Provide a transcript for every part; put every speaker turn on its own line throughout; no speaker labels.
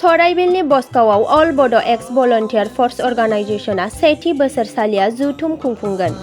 सराइबिलनि बस्कावआव अल बड' एक्स भलन्टियार फर्स अर्गानाइजेशना सेथि बोसोरसालिया जथुम खुंफुंगोन।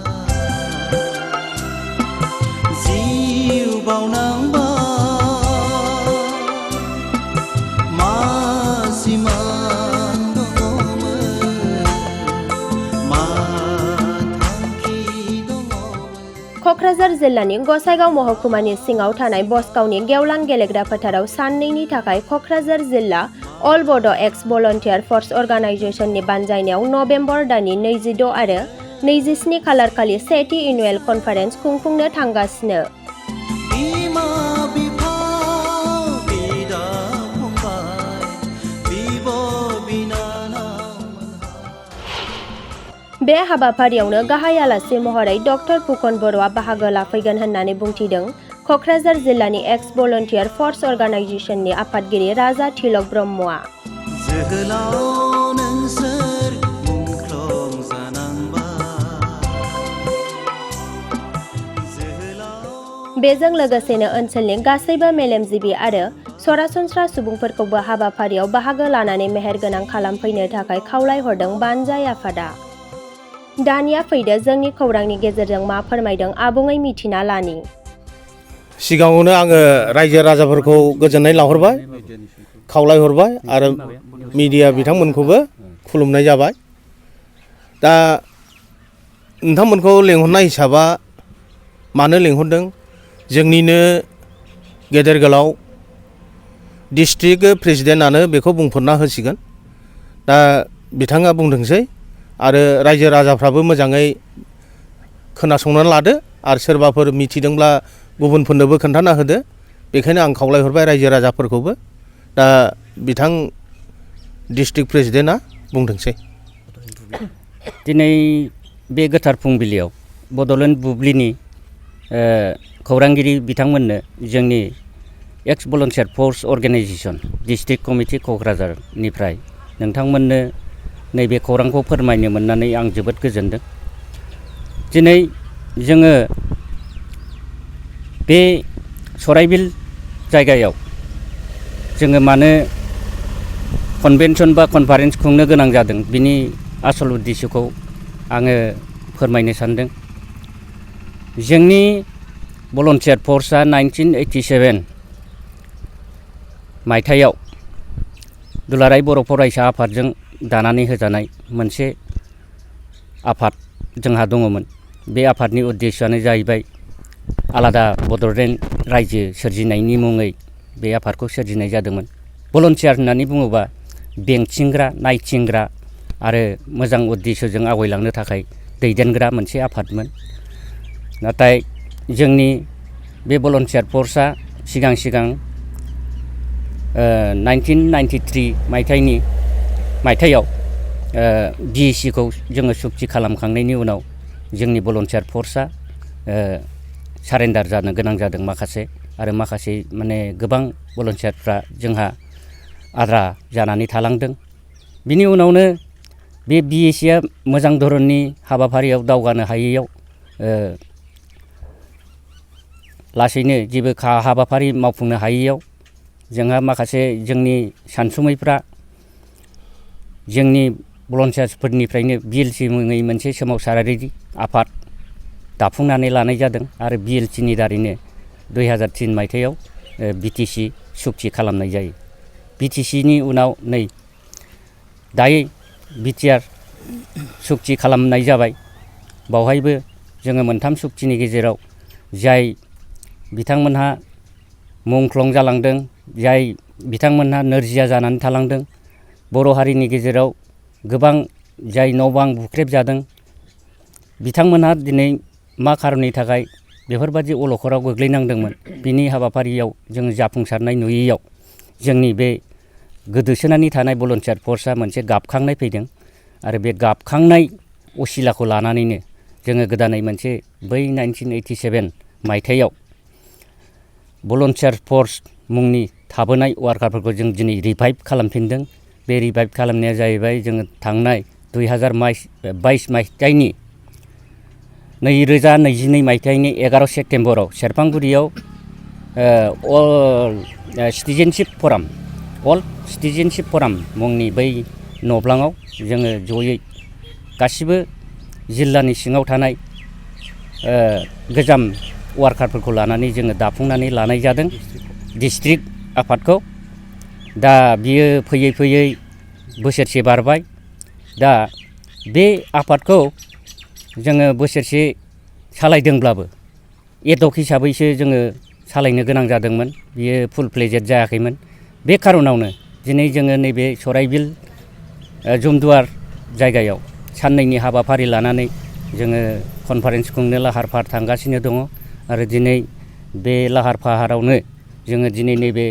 क'क्राझार जिल्लानि गसाइगाव महकुमानि सिङाव थानाय बस्कावनि गेवलां गेलेग्रा फोथाराव साननैनि थाखाय क'क्राझार जिल्ला अल बड' एक्स भलन्टियार फर्स अर्गानाइजेशननि बानजायनायाव नभेम्बर दाननि 26 आरो 27 खालारखालि सेथि एनुवेल कनफारेन्स खुंफुंनो थांगासिनो। बे हाबाफारियावनो गाहाय आलासि महरै डक्टर फुकन बर'आ बाहागो लाफैगोन होननानै बुंथिदों क'क्राझार जिल्लानि एक्स भलन्टियार फर्स अर्गानाइजेशननि आफादगिरि राजा तिलक ब्रह्मआ। बेजों लोगोसेनो ओनसोलनि गासैबो मेलेमजिबि आरो सरासनस्रा सुबुंफोरखौबो हाबाफारियाव बाहागो लानानै मेहेरगोनां खालामफैनो थाखाय खावलायहरदों बानजाय आफादा। दानिया फैदो जोंनि खौरांनि गेजेरजों मा फोरमायदों आबुङै मिथिना लानि।
सिगाङावनो आङो रायजो राजाफोरखौ गोजोननाय लाहरबाय, खावलायहरबाय आरो मिडिया बिथांमोनखौबो खुलुमनाय जाबाय। दा नोंथांमोनखौ लेंहरनाय हिसाबा मानो लेंहरदों, जोंनिनो गेदेर गोलाव डिस्ट्रिक्ट प्रेसिडेन्टआनो बेखौ बुंफोरना होसिगोन। दा बिथाङा बुंदोंसै आरो रायजो राजाफ्राबो मोजाङै खोनासंनानै लादो आरो सोरबाफोर मिथिदोंब्ला गुबुनफोरनोबो खोन्थाना होदो। बेखायनो आं खावलायहरबाय रायजो राजाफोरखौबो। दा बिथां डिस्ट्रिक्ट प्रेसिडेन्टआ बुंदोंसै।
दिनै बे गोथार फुंबिलियाव बड'लेण्ड बुब्लिनि खौरांगिरि बिथांमोननो जोंनि एक्स भलन्टियार फर्स अर्गानाइजेशन डिस्ट्रिक्ट कमिटि क'क्राझारनिफ्राय नोंथांमोननो नैबे खौरांखौ फोरमायनो मोननानै आं जोबोद गोजोनदों। दिनै जोङो बे सराइबिल जायगायाव जोङो मानो कनभेनसन बा कनफारेन्स खुंनो गोनां जादों बिनि आसल उद्देश्यखौ आङो फोरमायनो सानदों। जोंनि भलन्टियार फर्सआ 1987 मायथाइयाव दुलाराय बर' फरायसा आफादजों दानानै होजानाय मोनसे आफाद जोंहा दङमोन। बे आफादनि उद्देश्यआनो जाहैबाय आलादा बड'लेण्ड रायजो सोरजिनायनि मुङै बे आफादखौ सोरजिनाय जादोंमोन। भलन्टियार होननानै बुङोबा बेंथिंग्रा, नायथिंग्रा आरो मोजां उद्देश्यजों आवगायलांनो थाखाय दैदेनग्रा मोनसे आफादमोन। नाथाय जोंनि बे भलन्टियार फर्सआ सिगां 1993 मायथाइयाव DEC-खौ जोङो सुक्ति खालामखांनायनि उनाव जोंनि भलन्टियार फर्सआ सारेन्डार जानो गोनां जादों माखासे माने गोबां भलन्टियारफ्रा जोंहा आद्रा जानानै थालांदों। बिनि उनावनो बे BEC-आ मोजां धरननि हाबाफारियाव दावगानो हायैयाव लासैनो जेबो हाबाफारि मावफुंनो हायैयाव जोंहा माखासे जोंनि सानसुमैफ्रा जोंनि भलन्टियार्सफोरनिफ्रायनो BLC मुङै मोनसे सोमावसारारि आफाद दाफुंनानै लानाय जादों आरो BLC-नि दारैनो 2003 मायथाइयाव BTC सुक्ति खालामनाय जायो। BTC-नि उनाव नै दायो BTR सुक्ति खालामनाय जाबाय। बावहायबो जोङो मोनथाम सुक्तिनि गेजेराव जाय बिथांमोनहा मुंख्लं जालांदों, जाय बिथांमोनहा नोरजिया जानानै थालांदों, बर' हारिनि गेजेराव गोबां जाय न' बां बुख्रेब जादों, बिथांमोनहा दिनै मा खारननि थाखाय बेफोरबादि अलखदाव गोग्लैनांदोंमोन बिनि हाबाफारियाव जों जाफुंसारनाय नुयैयाव जोंनि बे गोदोसोनानै थानाय भलन्टियार फर्सआ मोनसे गाबखांनाय फैदों आरो बे गाबखांनाय असिलाखौ लानानैनो जोङो गोदानै मोनसे बै 1987 मायथाइयाव भलन्टियार फर्स मुंनि थाबोनाय वार्कारफोरखौ जों दिनै रिभाइभ खालामफिनदों। बे रिभाइभ खालामनाया जाहैबाय जोङो थांनाय 2022 मायथाइनि 2022 मायथाइनि 11 सेप्तेम्बराव सेरफांगुरियाव अल सिटिजेनशिप फराम मुंनि बै नब्लाङाव जोङो जयै गासिबो जिल्लानि सिङाव थानाय गोजाम वार्कारफोरखौ लानानै जोङो दाफुंनानै लानाय जादों डिस्ट्रिक्ट आफादखौ। दा बियो फैयै फैयै बोसोरसे बारबाय। दा बे आफादखौ जोङो बोसोरसे सालायदोंब्लाबो एडक हिसाबैसो जोङो सालायनो गोनां जादोंमोन। बियो फुल फ्लेजेड जायाखैमोन। बे खार'नावनो दिनै जोङो नैबे सराइबिल जमदुवार जायगायाव साननैनि हाबाफारि लानानै जोङो कनफारेन्स खुंनो लाहार फाहार थांगासिनो दङ। आरो दिनै बे लाहार फाहारावनो जोङो दिनै नैबे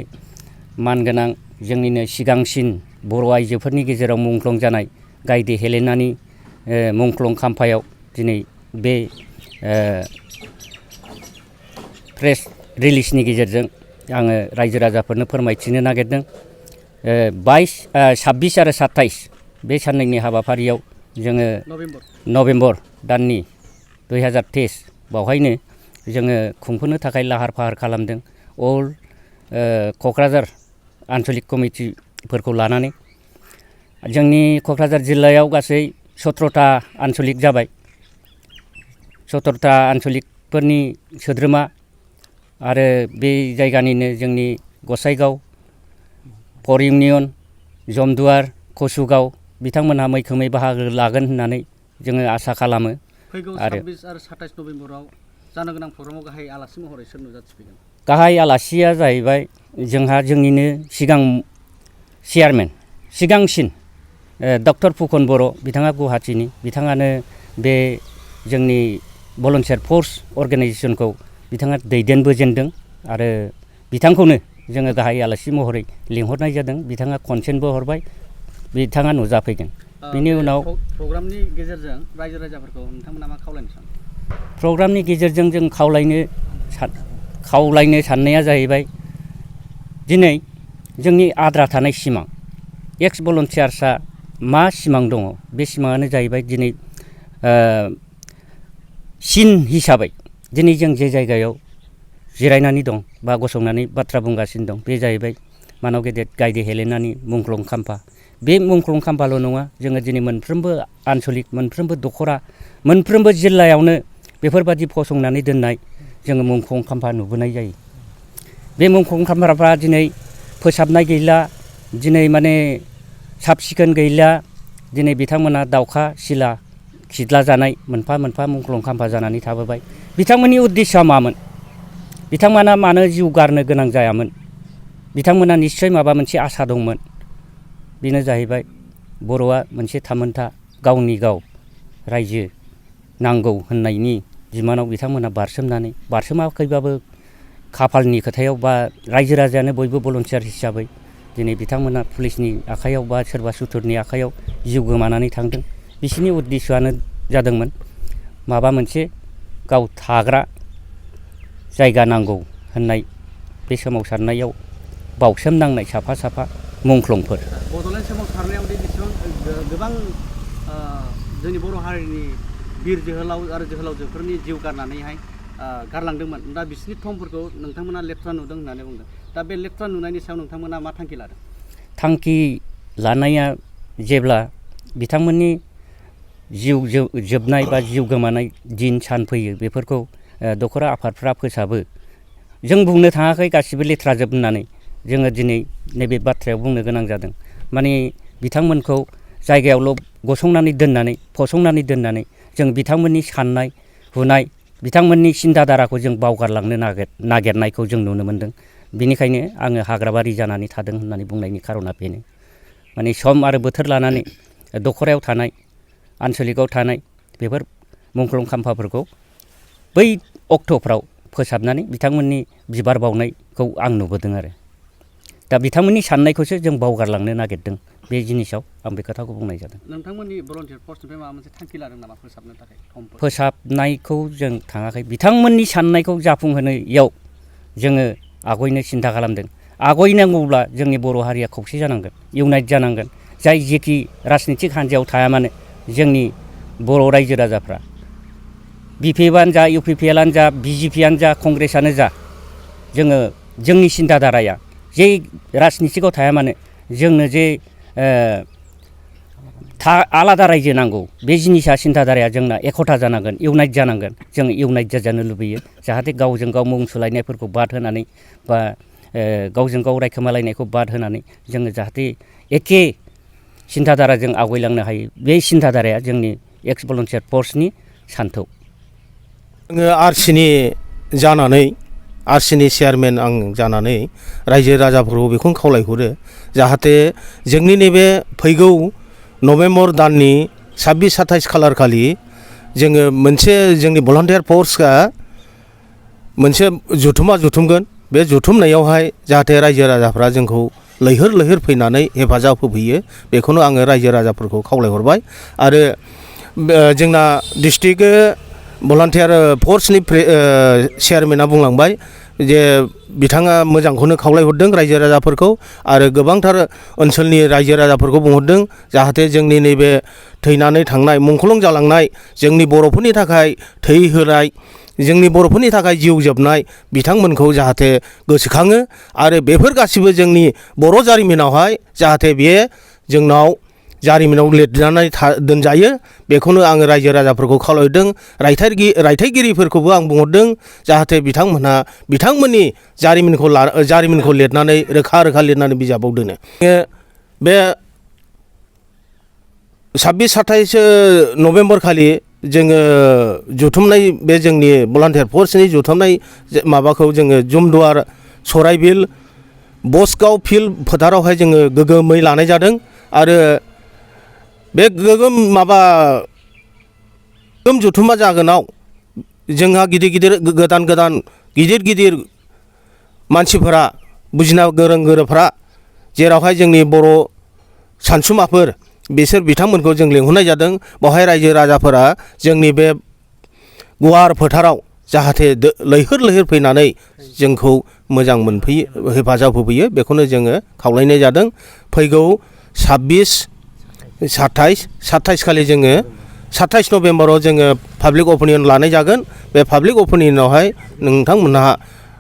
मानगोनां जोंनिनो सिगांसिन बर' आइजोफोरनि गेजेराव मुंख्लं जानाय गायदे हेलेनानि मुंख्लं खाम्फायाव दिनै बे प्रेस रिलिजनि गेजेरजों आङो रायजो राजाफोरनो फोरमायथिनो नागिरदों। 26 आरो 27 बे साननैनि हाबाफारियाव जोङो नभेम्बर दाननि 2023 बावहायनो जोङो खुंफुंनो थाखाय लाहार फाहार खालामदों। अल क'क्राझार आन्चलिक कमिटिफोरखौ लानानै जोंनि क'क्राझार जिल्लायाव गासै 17टा आन्चलिक जाबाय। 17टा आन्चलिकफोरनि सोद्रोमा आरो बे जायगानिनो जोंनि गसाइगाव, पर इउनियन, जमदुवार, कसुगाव बिथांमोनहा मैखोमै बाहागो लागोन होननानै जोङो आसा खालामो।
फैगौ 26 आरो 27 नभेम्बराव जानो गोनां प्रग्रामाव गाहाय आलासि महरै सोर नुजाथिफैगोन?
गाहाय आलासिया जाहैबाय जोंहा जोंनिनो सिगां चेयारमेन सिगांसिन डक्टर फुकन बर' बिथाङा गुवाहाटीनि। बिथाङानो बे जोंनि भलन्टियार फर्स अर्गेनाइजेसनखौ बिथाङा दैदेनबोजेनदों आरो बिथांखौनो जोङो गाहाय आलासि महरै लिंहरनाय जादों। बिथाङा कनसेन्टबो हरबाय, बिथाङा नुजाफैगोन। बिनि उनाव
प्रग्रामनि गेजेरजों रायजो राजाफोरखौ नोंथांमोना मा खावलायनो सानो?
प्रग्रामनि गेजेरजों जों खावलायनो साननाया जाहैबाय दिनै जोंनि आद्रा थानाय सिमां एक्स भलन्टियार्सआ मा सिमां दङ। बे सिमाङानो जाहैबाय दिनै सिन हिसाबै दिनै जों जे जायगायाव जिरायनानै दं बा गसंनानै बाथ्रा बुंगासिनो दं बे जाहैबाय मानाव गेदेर गायदे हेलेनानि मुंख्लं खाम्फा। बे मुंख्लं खाम्फाल' नङा, जोङो दिनै मोनफ्रोमबो आन्चलिक, मोनफ्रोमबो दख'रा, मोनफ्रोमबो जिल्लायावनो बेफोरबादि फसंनानै दोननाय जोङो मुंख्लं खाम्फा नुबोनाय जायो। बे मुंख्लं खाम्फाफ्रा दिनै फोसाबनाय गैला, दिनै माने साब सिखोन गैला। दिनै बिथांमोना दाउखा सिला खिदला जानाय मोनफा मोनफा मुंख्लं खाम्फा जानानै थाबोबाय। बिथांमोननि उद्देश्यआ मामोन? बिथांमोना मानो जिउ गारनो गोनां जायामोन? बिथांमोना निस्सय माबा मोनसे आसा दंमोन। बेनो जाहैबाय बर'आ मोनसे थामोनथा गावनि गाव रायजो नांगौ होननायनि बिमानाव बिथांमोना बारसोमाखैबाबो खाफालनि खोथायाव बा रायजो राजायानो बयबो भलन्टियार हिसाबै दिनै बिथांमोना पुलिसनि आखायाव बा सोरबा सुथुरनि आखायाव जिउ गोमानानै थांदों। बिसोरनि उद्देश्यआनो जादोंमोन माबा मोनसे गाव थाग्रा जायगा नांगौ होननाय बे सोमावसारनायाव बावसोमनांनाय साफा साफा मुंख्लंफोर।
बड'लेण्ड सोमावसारनायाव बेसेबां गोबां जोंनि बर' हारिनि बिर जोहोलाव आरो जोहोलावजोफोरनि जिउ गारनानैहाय गारलांदोंमोन। दा बिसोरनि थंफोरखौ नोंथांमोना लेथ्रा नुदों होननानै बुंदों। दा बे लेथ्रा नुनायनि सायाव नोंथांमोना मा थांखि लादों?
थांखि लानाया जेब्ला बिथांमोननि जिउ जोबनाय बा जिउ गोमानाय दिन सान फैयो बेफोरखौ दख'रा आफादफ्रा फोसाबो। जों बुंनो थाङाखै गासिबो लेथ्रा जोब होननानै, जोङो दिनै नैबे बाथ्रायाव बुंनो गोनां जादों। माने बिथांमोनखौ जायगायावल' गसंनानै दोननानै फसंनानै दोननानै जों बिथांमोननि साननाय हुनाय बिथांमोननि सिन्था धाराखौ जों बावगारलांनो नागिरनायखौ जों नुनो मोन्दों। बेनिखायनो आङो हाग्राबारि जानानै थादों होननानै बुंनायनि खार'ना बेनो। माने सम आरो बोथोर लानानै दख'रायाव थानाय आन्चलिकआव थानाय बेफोर मुंख्लं खाम्फाफोरखौ बै अक्ट'फ्राव फोसाबनानै बिथांमोननि बिबार बावनायखौ आं नुबोदों आरो दा बिथांमोननि साननायखौसो जों बावगारलांनो नागिरदों। बे जिनिसाव आं बे खोथाखौ बुंनाय जादों।
नोंथांमोननि भलन्टियार फर्सनिफ्राय माबा मोनसे थांखि लादों नामा फोसाबनो थाखाय?
फोसाबनायखौ जों थाङाखै, बिथांमोननि साननायखौ जाफुंहोनायाव जोङो आगयनो सिन्था खालामदों। आगयनांगौब्ला जोंनि बर' हारिया खौसे जानांगोन, इउनाइट जानांगोन। जाय जेखि राजनितिक हान्जायाव थाया मानो जोंनि बर' रायजो राजाफ्रा BPFआनो जा UPPLआनो जा BJPआनो जा कंग्रेसआनो जा जोङो जोंनि सिन्थाधाराया जे राजनितिकआव थाया मानो जोंनो जे आलादा रायजो नांगौ बे जिनिसा सिन्थाधाराया जोंना एकता जानांगोन इउनाइट जानांगोन जों इउनाइट जाजानो लुबैयो जाहाथे गावजों गाव मुं सोलायनायफोरखौ बाद होनानै बा गावजों गाव रायखोमालायनायखौ बाद होनानै जोङो जाहाथे एखे सिन्थाधाराजों आवगायलांनो हायो बे सिन्थाधाराया जोंनि एक्स भलन्टियार फर्सनि सान्थौ।
आङो आरसिनि चेयारमेन आं जानानै रायजो राजाफोरखौ बेखौनो खावलायहरो जाहाथे जोंनि नैबे फैगौ नभेम्बर दाननि 26-27 खालार खालि जोङो मोनसे जोंनि भलान्टियार फर्सआ मोनसे जुथुमगोन बे जुथुमनायावहाय जाहाथे रायजो राजाफ्रा जोंखौ लैहोर लैहोर फैनानै हेफाजाब होफैयो बेखौनो आङो रायजो राजाफोरखौ खावलायहरबाय आरो जोंना डिस्ट्रिक्ट भलान्टियार फर्सनि चेयारमेना बुंलांबाय जे बिथाङा मोजांखौनो खावलायहरदों रायजो राजाफोरखौ आरो गोबांथार ओनसोलनि रायजो राजाफोरखौ बुंहरदों जाहाथे जोंनि नैबे थैनानै थांनाय मुंख्लं जालांनाय जोंनि बर'फोरनि थाखाय थै होनाय जोंनि बर'फोरनि थाखाय जिउ जोबनाय बिथांमोनखौ जाहाथे गोसोखाङो आरो बेफोर गासिबो जोंनि बर' जारिमिनावहाय जाहाथे बे जोंनाव जारिमिनाव लिरनानै दोनजायो बेखौनो आङो रायजो राजाफोरखौ खावलायदों रायथाइगिरिफोरखौबो आं बुंहरदों जाहाथे बिथांमोनहा बिथांमोननि जारिमिनखौ लिरनानै रोखा लिरनानै बिजाबाव दोनो। बे 26-27 नभेम्बर खालि जोङो जुथुमनाय बे जोंनि भलान्टियार फर्सनि जुथुमनाय माबाखौ जोङो जुमदुवार सराइबिल बसगाव फिल्ड फोथारावहाय जोङो गोगोमै लानाय जादों आरो बे गोगोम जुथुमा जागोनाव जोंहा गिदिर गिदिर मानसिफोरा बुजिना गोरोंफोरा जेरावहाय जोंनि बर' सानसुमाफोर बिसोर बिथांमोनखौ जों लिंहरनाय जादों बेवहाय रायजो राजाफोरा जोंनि बे गुवार फोथाराव जाहाथे लैहोर फैनानै जोंखौ मोजां मोनफैयो हेफाजाब होफैयो बेखौनो जोङो खावलायनाय जादों। फैगौ 26-27 खालि जोङो 27 नभेम्बराव जोङो पाब्लिक अपिनियन लानाय जागोन बे पाब्लिक अपिनियनावहाय नोंथांमोनहा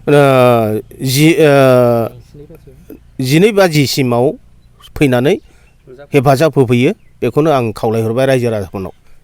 12 बाजिसिमाव फैनानै हेफाजाब होफैयो बेखौनो आं खावलायहरबाय रायजो राजाफोरनाव।